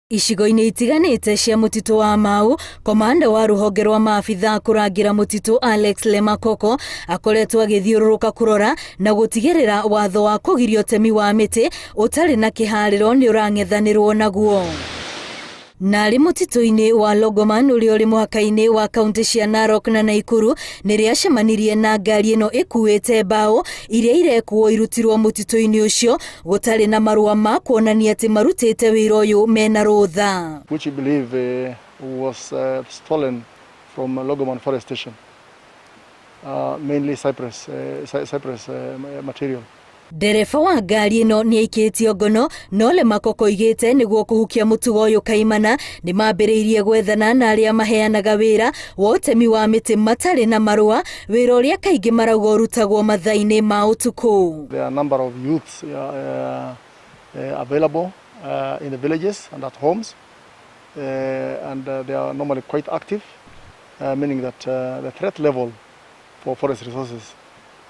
Icigo-inĩ itiganĩte cia mũtitũ wa Mau, komanda wa rũhonge rwa maabitha kũrangĩra mũtitũ Alex Lemakoko akoretwo agĩthiũrũrũka kũrora na gũtigĩrĩra watho wa kũgiria ũtemi wa mĩtĩ ũtarĩ na kĩharĩro nĩ ũrang'ethanĩrwo naguo. Na arĩ mũtitũ-inĩ wa Longoman ũrĩa ũrĩ mũhaka-inĩ wa kaunti cia Narok na Naikuru nĩrĩo acemanirie na ngari ĩno ĩkuĩte mbaũ iria irekuo irutirwo mũtitũ-inĩ ũcio gũtarĩ na marũa ma kuonania atĩ marutĩte wĩra ũyũ mena rũtha. Which we believe was stolen from Longoman Forest Station, mainly cypress material. Ndereba wa ngari ĩno nĩ aikĩtio ngono no Lemakoko oigĩte nĩguo kũhukia mũtugo ũyũ kaimana nĩ mambĩrĩirie gwethana na arĩa maheanaga wĩra wa ũtemi wa mĩtĩ matarĩ na marũa, wĩra ũrĩa kaingĩ marauga ũrutagwo mathaa-inĩ ma ũtukũ. There are a number of youths available in the villages and at homes, and they are normally quite active, meaning that the threat level for forest resources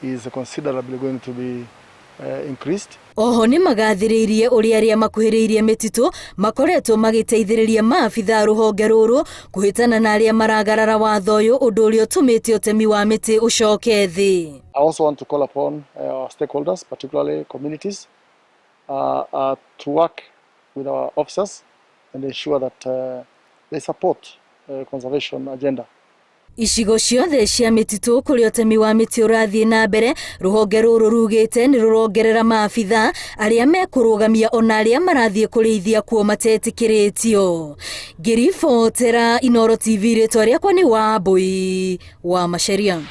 is considerably going to be increased. Oho nĩ magathĩrĩirie ũrĩa arĩa makuhĩrĩirie mĩtitũ makoretwo magĩteithĩrĩria maabitha rũhonge rũrũ kũhĩtana na arĩa maragarara watho ũyũ, ũndũ ũrĩa ũtũmĩte ũtemi wa mĩtĩ ũcoke thĩ. I also want to call upon our stakeholders, particularly communities, to work with our officers and ensure that they support conservation agenda. Icigo ciothe cia mĩtitũ kũrĩa ũtemi wa mĩtĩ ũrathiĩ na mbere, rũhonge rũrũ rugĩte nĩ rũrongerera maabitha arĩa mekũrũgamia ona arĩa marathiĩ kũrĩithia kuo matetĩkĩrĩtio. Ngĩribotera Inooro TV, rĩtwa rĩakwa nĩ Wambui wa Macharia.